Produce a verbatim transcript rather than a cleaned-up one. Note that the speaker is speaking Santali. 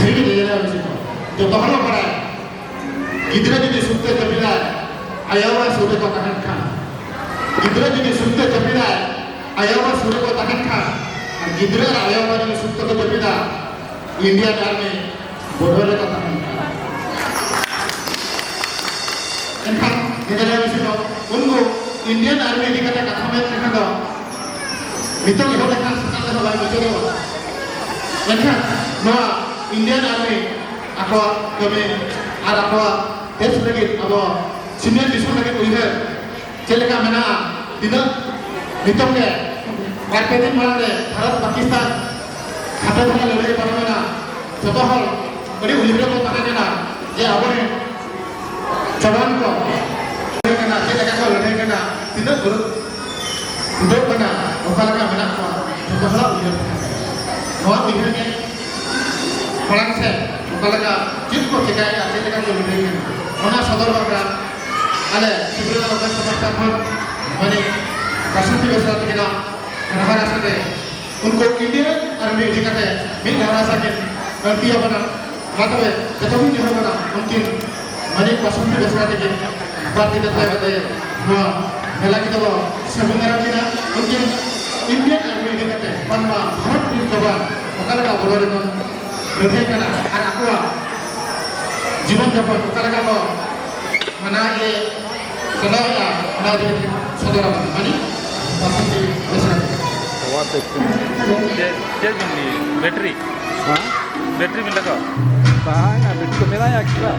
ᱴᱷᱤᱠ ᱜᱮ ᱞᱟᱹᱭ ᱟᱞᱮ ᱢᱮᱥᱮ ᱠᱚ᱾ ᱡᱚᱛᱚ ᱦᱚᱲ ᱵᱚᱱ ᱵᱟᱲᱟᱭᱟ, ᱜᱤᱫᱽᱨᱟᱹ ᱡᱩᱫᱤ ᱥᱩᱠᱛᱮ ᱡᱟᱹᱯᱤᱫᱟᱭ, ᱟᱭᱳ ᱵᱟᱵᱟ ᱥᱩᱨ ᱨᱮᱠᱚ ᱛᱟᱦᱮᱱ ᱠᱷᱟᱱ, ᱜᱤᱫᱽᱨᱟᱹ ᱡᱩᱫᱤ ᱥᱩᱠᱛᱮ ᱡᱟᱹᱯᱤᱫᱟᱭ, ᱟᱭᱳ ᱵᱟᱵᱟ ᱥᱩᱨ ᱨᱮᱠᱚ ᱛᱟᱦᱮᱱ ᱠᱷᱟᱱ, ᱟᱨ ᱜᱤᱫᱽᱨᱟᱹ ᱟᱨ ᱟᱭᱳ ᱵᱟᱵᱟ ᱡᱩᱫᱤ ᱥᱩᱠ ᱛᱮᱠᱚ ᱡᱟᱹᱯᱤᱫᱟ, Indian Army border ᱨᱮᱠᱚ ᱛᱟᱦᱮᱱ ᱠᱷᱟᱱ᱾ ᱮᱱᱠᱷᱟᱱ ᱧᱮᱞ ᱧᱟᱢ ᱥᱮ ᱩᱱᱠᱩ Indian Army ᱤᱫᱤ ᱠᱟᱛᱮ ᱠᱟᱛᱷᱟ ᱢᱮᱱ ᱞᱮᱠᱷᱟᱱ ᱫᱚ ᱱᱤᱛᱚᱜ ᱮᱦᱚᱵ ᱞᱮᱠᱷᱟᱱ ᱥᱮᱛᱟᱜ ᱛᱮᱦᱚᱸ ᱵᱟᱭ ᱢᱩᱪᱟᱹᱫᱚᱜᱼᱟ᱾ ᱢᱮᱱᱠᱷᱟᱱ ᱱᱚᱣᱟ Indian Army ᱟᱠᱚᱣᱟᱜ ᱠᱟᱹᱢᱤ ᱟᱨ ᱟᱠᱚᱣᱟᱜ ᱫᱮᱥ ᱞᱟᱹᱜᱤᱫ, ᱟᱵᱚ ᱥᱤᱧᱚᱛ ᱫᱤᱥᱚᱢ ᱞᱟᱹᱜᱤᱫ ᱩᱭᱦᱟᱹᱨ ᱪᱮᱫ ᱞᱮᱠᱟ ᱢᱮᱱᱟᱜᱼᱟ? ᱛᱤᱱᱟᱹᱜ ᱱᱤᱛᱚᱜ ᱜᱮ ᱵᱟᱨ ᱯᱮ ᱫᱤᱱ ᱢᱟᱲᱟᱝ ᱨᱮ ᱵᱷᱟᱨᱚᱛ ᱯᱟᱠᱤᱥᱛᱟᱱ ᱠᱷᱟᱴᱚ ᱫᱷᱟᱨᱟ ᱞᱟᱹᱲᱦᱟᱹᱭ ᱯᱟᱨᱚᱢᱮᱱᱟ᱾ ᱡᱚᱛᱚ ᱦᱚᱲ ᱟᱹᱰᱤ ᱩᱭᱦᱟᱹᱨ ᱨᱮᱠᱚ ᱛᱟᱦᱮᱸ ᱠᱟᱱᱟ ᱡᱮ ᱟᱵᱚᱨᱮᱱ ᱡᱟᱣᱟᱱ ᱠᱚ ᱞᱟᱹᱲᱦᱟᱹᱭ ᱠᱟᱱᱟ, ᱪᱮᱫ ᱞᱮᱠᱟ ᱠᱚ ᱞᱟᱹᱲᱦᱟᱹᱭ ᱠᱟᱱᱟ, ᱛᱤᱱᱟᱹᱜ ᱵᱩᱨᱩ ᱩᱰᱟᱹᱜ ᱠᱟᱱᱟ, ᱚᱠᱟ ᱞᱮᱠᱟ ᱢᱮᱱᱟᱜ ᱠᱚᱣᱟ, ᱡᱚᱛᱚ ᱦᱚᱲᱟᱜ ᱩᱭᱦᱟᱹᱨ ᱛᱟᱦᱮᱸ ᱠᱟᱱᱟ᱾ ᱱᱚᱣᱟ ᱩᱭᱦᱟᱹᱨ ᱜᱮ ᱢᱟᱲᱟᱝ ᱥᱮᱫ ᱚᱠᱟ ᱞᱮᱠᱟ ᱪᱮᱫ ᱠᱚ ᱪᱮᱠᱟᱭᱮᱫᱼᱟ, ᱪᱮᱫ ᱞᱮᱠᱟ ᱠᱚ ᱞᱟᱹᱲᱦᱟᱹᱭ ᱠᱟᱱᱟ, ᱚᱱᱟ ᱥᱚᱫᱚᱨ ᱵᱟᱠᱷᱨᱟ ᱟᱞᱮ ᱥᱤᱵᱤᱞ ᱚᱠᱟ ᱥᱚᱢᱟᱡᱽ ᱠᱷᱚᱱ ᱢᱟᱱᱮ ᱵᱟᱥᱚᱱᱛᱤ ᱵᱮᱥᱨᱟ ᱛᱟᱹᱠᱤᱱᱟᱜ ᱨᱟᱦᱟ ᱨᱟᱥᱟ ᱛᱮ ᱩᱱᱠᱩ Indian Army ᱤᱫᱤ ᱠᱟᱛᱮ ᱢᱤᱫ ᱫᱷᱟᱨᱟ ᱥᱟᱹᱠᱤᱱ ᱟᱹᱲᱛᱤ ᱟᱵᱚᱱᱟ᱾ ᱢᱟ ᱛᱚᱵᱮ ᱡᱚᱛᱚ ᱵᱚᱱ ᱡᱚᱦᱟᱨ ᱵᱚᱱᱟ ᱩᱱᱠᱤᱱ ᱢᱟᱹᱱᱤᱡ ᱵᱟᱥᱚᱱᱛᱤ ᱵᱮᱥᱨᱟ ᱛᱟᱹᱠᱤᱱ ᱵᱟᱨ ᱛᱤ ᱛᱮ ᱛᱟᱭᱚᱢ ᱛᱮ ᱱᱚᱣᱟ ᱢᱮᱞᱟ ᱠᱤᱱ ᱫᱚ ᱥᱟᱹᱜᱩᱱ ᱫᱟᱨᱟᱢ ᱠᱤᱱᱟ᱾ ᱩᱱᱠᱤᱱ Indian Army ᱤᱫᱤ ᱠᱟᱛᱮ ᱵᱟᱝᱢᱟ ᱵᱷᱟᱨᱚᱛ ᱨᱤᱱ ᱡᱚᱣᱟᱱ ᱚᱠᱟ ᱞᱮᱠᱟ ᱵᱚᱲᱚ ᱨᱮᱵᱚᱱ ᱞᱟᱹᱲᱦᱟᱹᱭ ᱠᱟᱱᱟ ᱟᱨ ᱟᱠᱚᱣᱟᱜ ᱡᱤᱵᱚᱱ ᱡᱟᱯᱚᱱ ᱚᱠᱟ ᱞᱮᱠᱟ ᱠᱚ ᱢᱟᱱᱟᱣ ᱤᱭᱟᱹ ᱥᱟᱡᱟᱣᱮᱫᱼᱟ, ᱚᱱᱟ ᱤᱫᱤ ᱠᱟᱛᱮ ᱥᱚᱫᱚᱨ ᱟᱵᱚᱱ ᱢᱟᱹᱱᱤᱡ ᱵᱟᱥᱚᱱᱛᱤ ᱵᱮᱥᱨᱟ᱾ ᱪᱮᱫ ᱪᱮᱫ ᱵᱤᱱ ᱞᱟᱹᱭ? ᱵᱮᱴᱨᱤ? ᱦᱮᱸ? ᱵᱮᱴᱨᱤ ᱵᱤᱱ ᱞᱟᱜᱟᱣᱟ? ᱵᱟᱝᱟ, ᱵᱮᱴᱨᱤ ᱠᱚ ᱢᱮᱱᱟᱭᱟ ᱮᱠᱥᱴᱨᱟ᱾